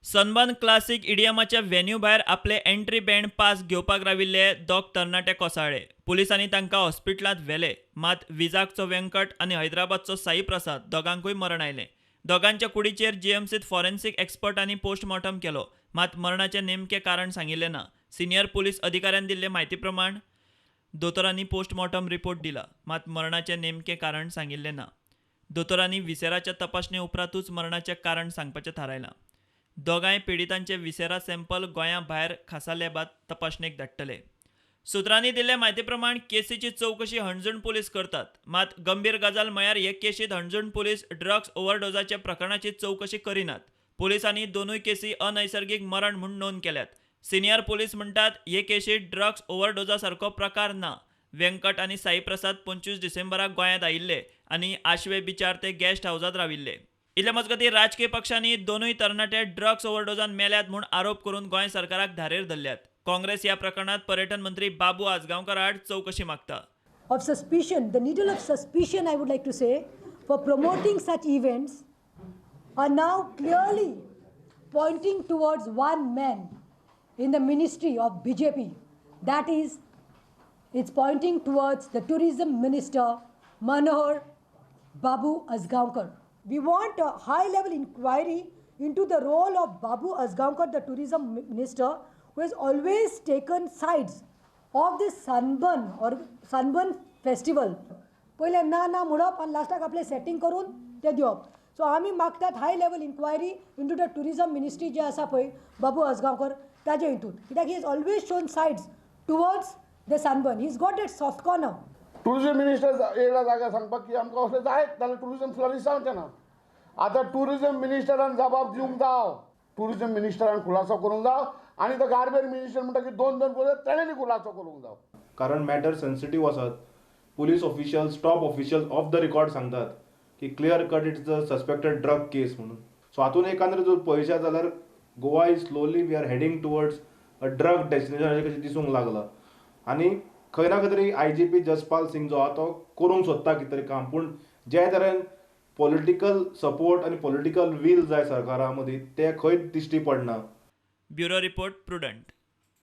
Sunburn classic इडियमाच्या venue भायर आपले entry band pass घेवपाक राविल्ले दोग तरणाटे कोसळ्ळे. पुलिसांनी तांकां हॉस्पिटलांत व्हेले, मात विजागचो व्यंकट आनी हैदराबादचो साई प्रसाद दोगांकूय मरण आयलें. दोगांच्या कुडीचेर जीएमसीत फॉरेन्सिक एक्सपर्टांनी पोस्टमॉर्टम केलो, मात मरणाचें नेमकें कारण सांगिल्लें ना. सिनियर पुलीस अधिकाऱ्यान दिल्ले म्हायती प्रमाण दोतोरांनी पोस्टमॉर्टम रिपोर्ट दिला, मात मरणाचें नेमकें कारण सांगिल्लें ना. दोतोरांनी विसेराच्या तपासणे उपरांतूच मरणाचें कारण सांगपाचें थारायलां. दोगांय पिडितांचे विसेरा सॅम्पल गोंया भायर खासा लॅबांत तपासणेक धाडटले. सुत्रांनी दिल्ले म्हायती प्रमाण केसीची चवकशी हणजूण पुलीस करतात, मात गंभीर गजाल म्हळ्यार हे केशीत हणजूण पुलीस ड्रग्स ओव्हरडोजाच्या प्रकरणाची चवकशी करिनात. पुलिसांनी दोनूय केसी अनैसर्गीक मरण म्हूण नोंद केल्यात. सिनियर पुलीस म्हणटात हे केशीत ड्रग्स ओव्हरडोजा सारको प्रकार ना. व्यंकट आनी साई प्रसाद 25 डिसेंबराक गोंयांत आयिल्ले आनी आशवे बिचार ते गेस्ट हावजांत राविल्ले. इतले मजगतीं राजकीय पक्षांनी दोनूय तरणाटे ड्रग्स ओव्हरडोजान मेल्यात म्हूण आरोप करून गोंय सरकाराक धारेर धरल्यात. काँग्रेस ह्या प्रकरणात पर्यटन मंत्री बाबू आजगांवकर आड चवकशी मागता. Of suspicion, the needle of suspicion, I would like to say, for promoting such events are now clearly pointing towards one man in the ministry of BJP. That is, it's pointing towards the tourism minister, Manohar Babu Azgaonkar. We want a high level inquiry into the role of Babu Azgaonkar, the tourism minister, who has always taken sides of this sunburn or sunburn festival. पयलें ना ना म्हणप आनी लास्टाक आपलें setting करून तें दिवप. सो आमी मागतात high level inquiry into the tourism ministry जे आसा पळय बाबू आजगांवकर ताजे हितून, कित्याक he is always shown sides towards the sunburn. He is got that soft corner. Tourism minister येयला जाग्यार सांगपाक की आमकां असलें जायत जाल्यार टुरिजम फ्लरीश जावचें ना. आतां टुरिजम मिनिस्टरान जबाब दिवंक जाव, टुरिजम मिनिस्टरान खुलासो करूंक जाव आनी तो गार्बेज मिनिस्टर म्हणटा की दोन दोन पळय तेणें खुलासो करूंक जाव. कारण मॅटर सेन्सिटीव आसात. Police officials, top officials off the record सांगतात की clear cut it's a suspected drug case म्हणून. सो हातून एकांदरे जर पळयशात जाल्यार Goa is slowly we are heading towards a drug destination अशें कशें दिसूंक लागलां. आनी खंय ना खंय तरी IGP Jaspal Singh जो आहा तो करूंक सोदता कितें तरी काम, पूण जे तरेन पॉलिटिकल सपोर्ट आनी पॉलिटिकल वील जाय सरकारा मदीं तें खंयच दिश्टी पडना. Bureau report, Prudent.